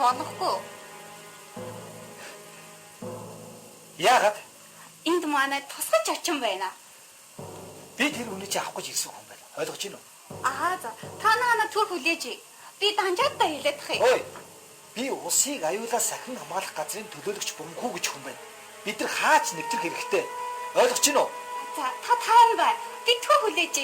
болохгүй. Яагаад? Энд манай тусгаж очин байна. Би тэр үнэ чи авах гэж ирсэн хүн байна. Ойлгож байна уу? Аа за та нараа түр хүлээж. Би данжаадтай хэлээд тах юм. Ой. Би улсыг аюулаас сахин хамгаалах газрын төлөөлөгч Бунхүү гэж хүн байна. Бид нар хаач нэвтрэх хэрэгтэй. Ойлгож байна уу? За та тайван бай. Би түр хүлээж.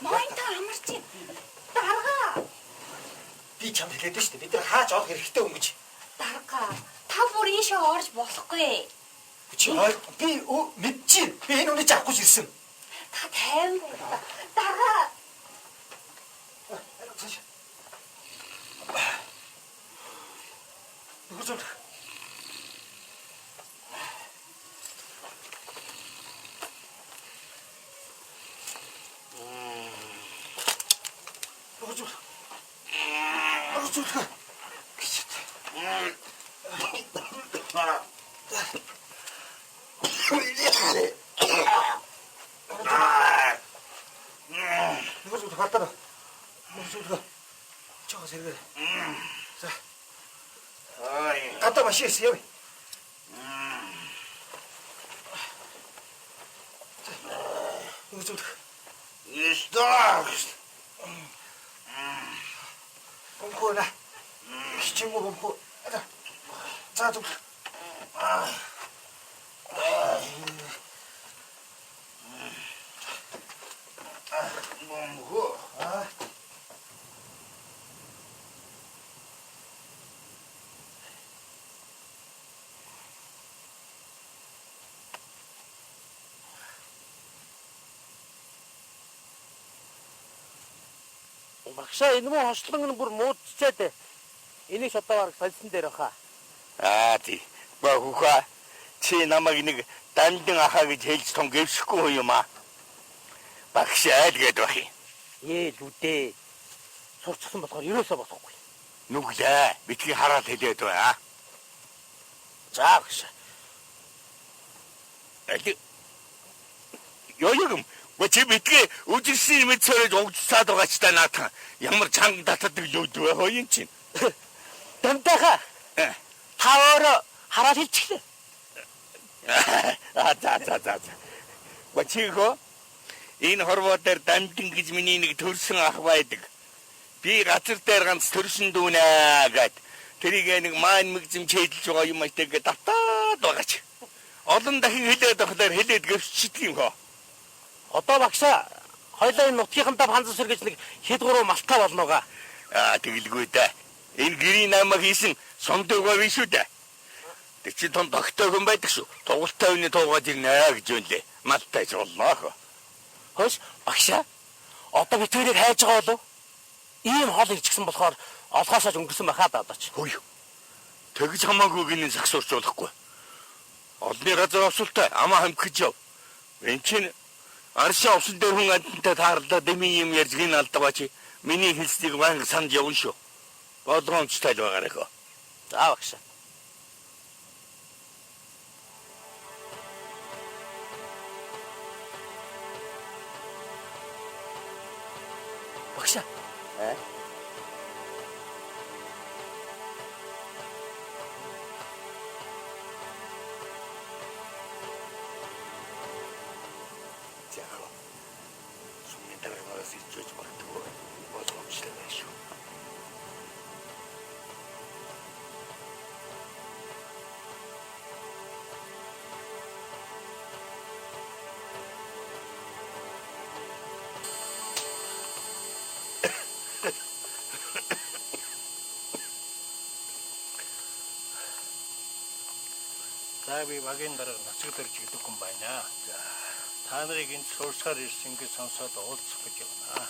Моинта амарч. Дарга. Би чамд хэлээд байна шүү дээ. Бид нар хаач орох хэрэгтэй хүн гэж. Дарга. Та бүр ийшээ орж болохгүй. Чи ойл би мэдчихээн. Би энэ үнэ чи авах гэж ирсэн. Та тайван бай. Дарга. Цааш. Нөхөр зүр. Нөхөр зүр. Нөхөр зүр. Гэж. Нөхөр зүр халтаа. Нөхөр зүр. Жоо сэргээр. За. Гадаа машин ирсэн яв. Нөхөр зүр. Стop. Бомхоо на. Хичээнгүй бомхоо. За зүг. Бомхоо. Аа. Багшаа энэ муу хослон нь бүр муудчихаад энийг ч одоо бараг солисон дээр баха. Аа тий. Ба хүүхэ. Чи намайг нэг дамжин ахаа гэж хэлж тун гэвшихгүй юм аа. Багш айл гээд байх юм. Ээ лүдээ. Сурчсан болохоор ерөөсөө болохгүй. Нүглээ. Битгий хараад хэлээд бай аа. За багшаа. Аль. Ёёгм. Ба чи битгий үжилсэн юм цорож угдсаад байгаа ч та наатан. Ямар чанга татдаг лүүд вэ хоо юм чинь. Дамтайхаа та өөрөө хараад хэлчихлээ. Аа за за за за. Ба чи хөө энэ хорвоо дээр дамжин гэж миний нэг төрсөн ах байдаг. Би газар дээр ганц төрсөн дүүнэ гэд. Тэрийг нэг маань мэгзэм чэйдэлж байгаа юм ажтай гээд татаад байгаач. Олон дахин хэлээд байхлаар хэлээд гэвчдэг юм хоо. Одоо багшаа хоёлаа энэ нутгийнхандаа панзасэр гэж нэг хэд гурван малтаа болноога. Аа тэгэлгүй дээ. Энэ гэрийн намайг хийсэн сомдогоо биш үү дээ. Тэг чи том тогтой хүн байдаг шүү. Тугалтай үний туугаад ирнэ гэж үнлээ. Малтай ч болноо хөө. Хөөс багшаа одоо бид тэрийг хайж байгаа болов? Ийм хол ирчихсэн болохоор олгоосоо ч өнгөрсөн байхаа да одоо ч. Хөөе. Тэгж хамаагүй гинэн сагсуурч болохгүй. Олны газар овсолтой амаа хамхиж яв. Эн чинь аршаа овсон дээр хүн амтантай таарлаа дэмий юм ярьж гин алдгаа чи. Миний хэлснийг байнга санд явна шүү. Болгоомжтой л байгаарай хөө. За багшаа. Багшаа. Э? За хөө. Сумын дараагаас ичж магадгүй. Болгоомжтой байх шүү. За Би багийн дарга нацаг дэрж гэдэг хүн байна. За. Та нарыг энд суурьсаар ирсэн гэж сонсоод уулзах гэж явна.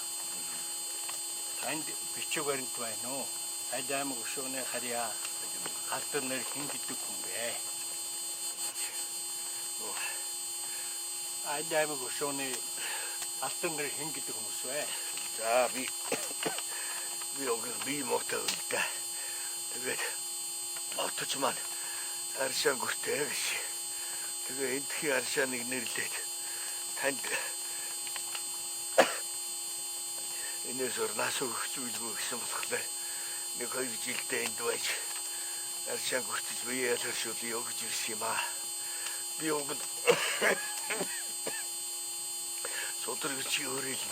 Танд бичиг баримт байна уу? Аль аймаг өшөөний харьяа алдар нэр хэн гэдэг хүн бэ? Аль аймаг өшөөний алдар нэр хэн гэдэг хүмүүс вэ? За би уг би мотой юм да. Тэгээд отож маань аршаан гүртэй гэж. Тэгээ эндхийн аршааныг нэрлээд танд энэс өөр нас өгөх зүйлгүй гэсэн болохоор нэг 2 жилдээ энд байж аршаан гүртэж бие ялгаршуулъя гэж ирсэн юм аа. Би уг нь судар гэж өөрөөл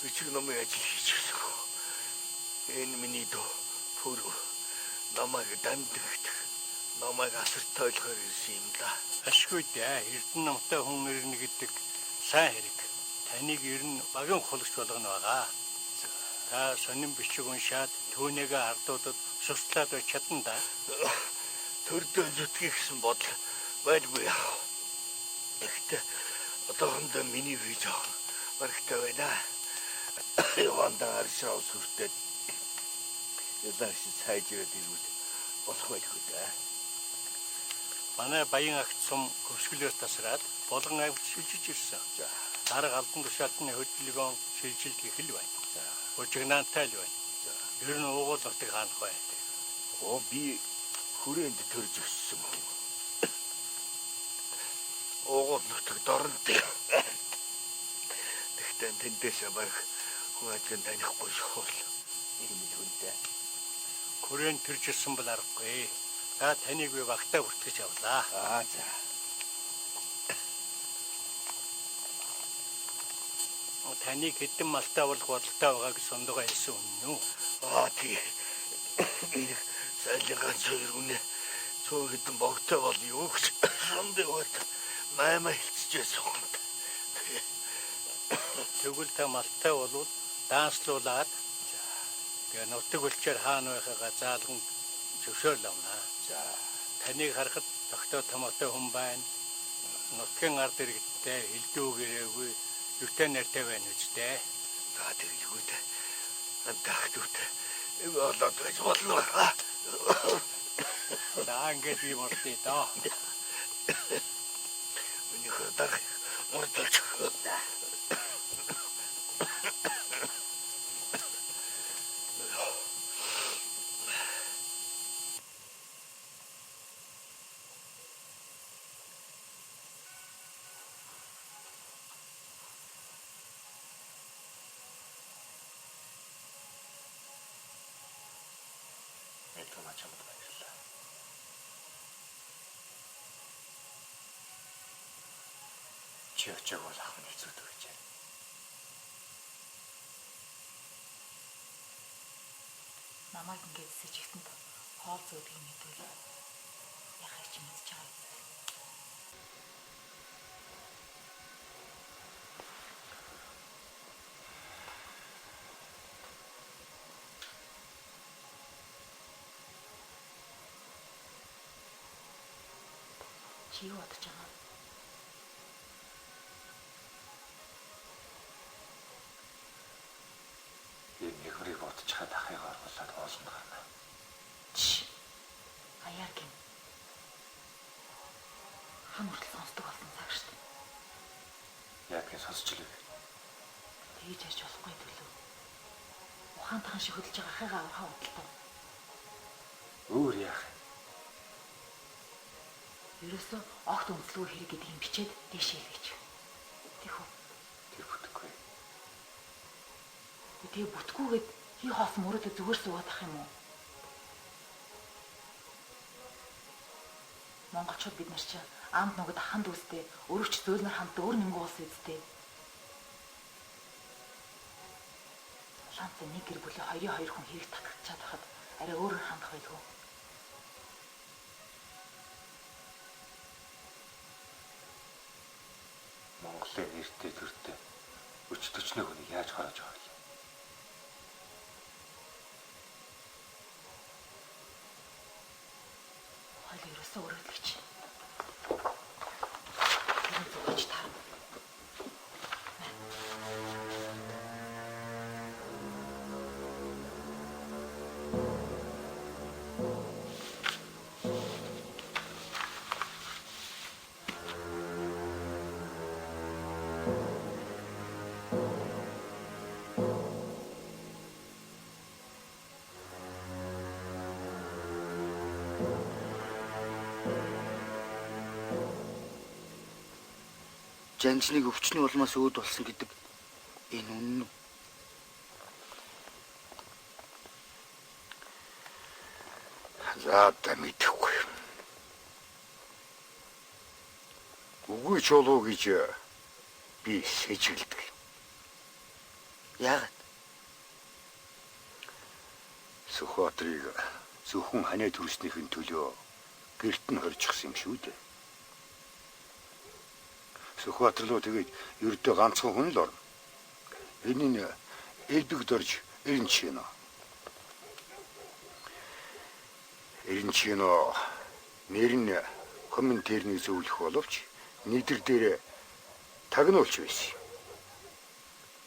бичиг номын ажил хийчихсэн. Энэ миний дүү пүр намайг дамдагт намайг асар тойлохоор ирсэн юм да. Ашгүй дээ. Эрдэнэ номтой хүн ирнэ гэдэг сайн хэрэг. Таныг ер нь багийн хулагч болгоно байгаа. Та сонин бичиг уншаад түүнийгээ ардуудад суслаад байж чадна да. Төрдөө зүтгэх гэсэн бодол байлгүй яах. Гэхдээ одоохондоо миний бие жоох барагтай байна. Явандаа аршаа ус хүртээд ялаарч сайж ирээд ирвэл болох байлгүй дээ. Манай баян агт сум хөвсгөлөөр тасраад Булган аймагт шилжиж ирсэн. За. Дарга албан тушаалтны хөдөлгөөн шилжилт гэх л байна. За. Бужигнаантай л байна. За. Ер нь уугуул нутаг хаанах бай. Оо би хүрээнд төрж өссөн хүн. Уугуул нутаг дорнод. Тэгтээ тэндээс баг хүн ажиг танихгүй шуул. Ийм л хүнтэй. Хүрээнд төрж ирсэн бол аргагүй. За таныг би багтаа бүртгэж авлаа. Аа за. Таныг хэдэн малтай болох бодолтой байгааг сундгаа хэлсэн үнэн үү? Аа тий. Энэ сайлын ганц хоёр үнэ цөөн хэдэн богтой бол юу гэж сунд яваад маймаа хэлчихсэн хүн. Тэгвэл та малтай болвол даанслуулаад тэгээ нутаг өлчээр хаана байхыгаа заалган зөвшөөрөл авна. За. Таныг харахад тогтоо томоотой хүн байна. Нутгийн ард иргэдтэй хилдүү гэрээгүй юутай нартай байна үсттэй. За тэгэлгүй дээ. Амтах дүүтэй. Болоод байж болно. За ингээд би мордъё доо. Миний хөрдөг мордолж. Мэдгүй чамд баярлалаа. Чи очиаг бол ах нь хэцүүдэг гэж. Намайг ингээд сэжигтэнд хоол зөөдгийг мэдвэл яхаа чи мэдж байгаа юм. Чи юу бодож байгаа юм? Би мехрийг бодчихад ахыг оруулаад ууланд гарна. Чи аяар гин. Хан хүртэл сонсдог болсон цаг шүү дээ. Яадгийг сонсч л үгүй. Тэгж ярьж болохгүй төлөө. Ухаан тахан шиг хөдөлж байгаа ахыгаа аврахаа удалтай. Өөр яах юм? Ерөөсөө огт үнэлгүй хэрэг гэдгийг бичээд дээшээ илгээч. Тийх үү? Тэр бүтэхгүй. Тэгээ бүтгүүгээд хий хоосон мөрөөдөө зүгээр суугаад ах юм уу? Монголчууд бид нар чинь амд нүгэд ахан дүүстэй, өрөвч зөөлнөр хамт өөр нэмгүү улс үсттэй. Улаанцаа нэг гэр бүлийн хоёрын хоёр хүн хэрэг татгачаад байхад арай өөрөөр хандах байлгүй. Монголын нэртэй төртэй өч төчнөө хүнийг яаж хороож байгаа вэ? Хойл ерөөсөө өрөөдлөж. Жанжныг өвчний улмаас өөд болсон гэдэг энэ үнэн үү? За одоо мэдэхгүй. Үгүй ч болов гэж би сэжиглэдэг. Яагаад? Сүхбаатрыг зөвхөн ханаа төрснийхэн төлөө гэрт нь хорчихсон юм шүү дээ. Сүхбаатар руу тэгээд ердөө ганцхан хүн л орно. Энэ нь элбэг дорж Эренчино. Эренчино нэр нь комментэрний зөвлөх боловч нэгдэр дээр тагнуулч байсан.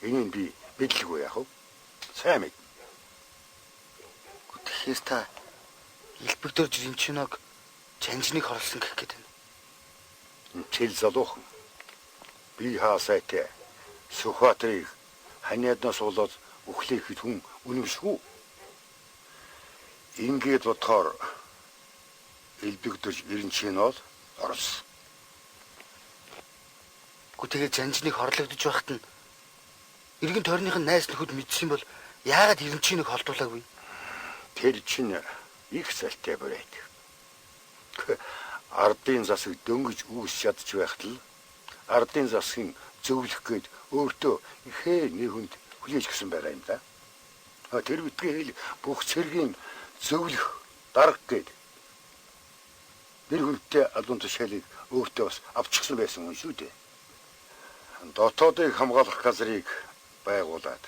Энийг би мэдлгүй яах вэ? Сайн мэднэ. Тэгэхээр та элбэг дорж Ринчиног Жанжныг хорлсон гэх гээд байна. Тэл залуухан. Би хаасайтай Сүхбаатрыг ханиаднаас болоод үхлээхэд хүн үнэмшгүй. Ингээд бодохоор элбэгдэж Эренчин бол орлсон. Гэхдээ тэгээд Жанжныг хорлогдож байхад нь эргэн тойрных нь найз нөхөд мэдсэн бол яагаад Эренчиныг холдуулаагүй? Тэр чинь их залтай бүрээд. Ардын засаг дөнгөж үүсч чадж байхад л ардын засгийн зөвлөх гээд өөртөө ихээ нэг хүнд хүлээж гисэн байгаа юм да. Тэр битгий хэл бүх цэргийн зөвлөх дарга гээд нэр хүндтэй албан тушаалыг өөртөө бас авчихсан байсан хүн шүү дээ. Дотоодыг хамгаалах газрыг байгуулад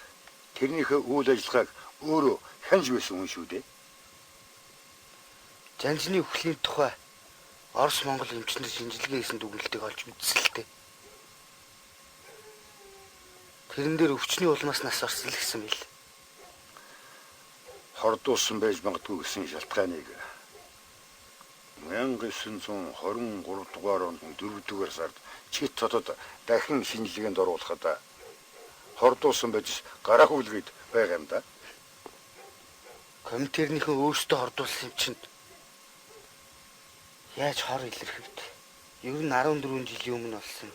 тэрнийхээ үйл ажиллагааг өөрөө хянж байсан хүн шүү дээ. Жанжны үхлийн тухай Орос Монгол эмчнэр шинжилгээ хийсэн дүгнэлтийг олж мэдсэн л дээ. Тэрэн дээр өвчний улмаас нас орсон л гэсэн мэл. Хордуулсан байж магадгүй гэсэн шалтгааныг 1923 дугаар онд 4 дугаар сард Чит хотод дахин шинжилгээнд оруулахад хордуулсан байж гараагүй л гээд байгаа юм да. Коминтернийхэн өөрсдөө хордуулсан юм чинь яаж хор илэрхэвд? Ер нь 14 жилийн өмнө болсон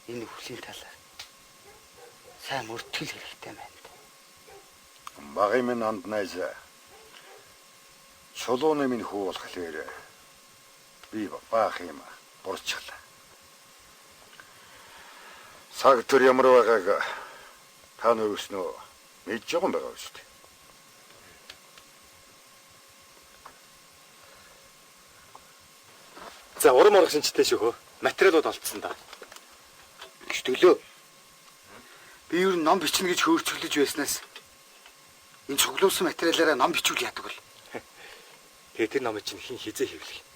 энэ үхлийн талаар сайн мөрдгөл хэрэгтэй байна. Багын минь анд найз чулууны минь хүү болохоор би баах юм бурчглаа. Цаг төр ямар байгааг та нар өснөө мэдж байгаа юм байгаа шүү дээ. За урам орох шинжтэй шүү хөө. Материалууд олдсон да. Гэж төлөө. Би ер нь ном бичнэ гэж хөөрчөглөж байснаас энэ цуглуулсан материалаараа ном бичвэл яадаг бол. Тэгээ тэр номыг чинь хэн хизээ хэвлэх.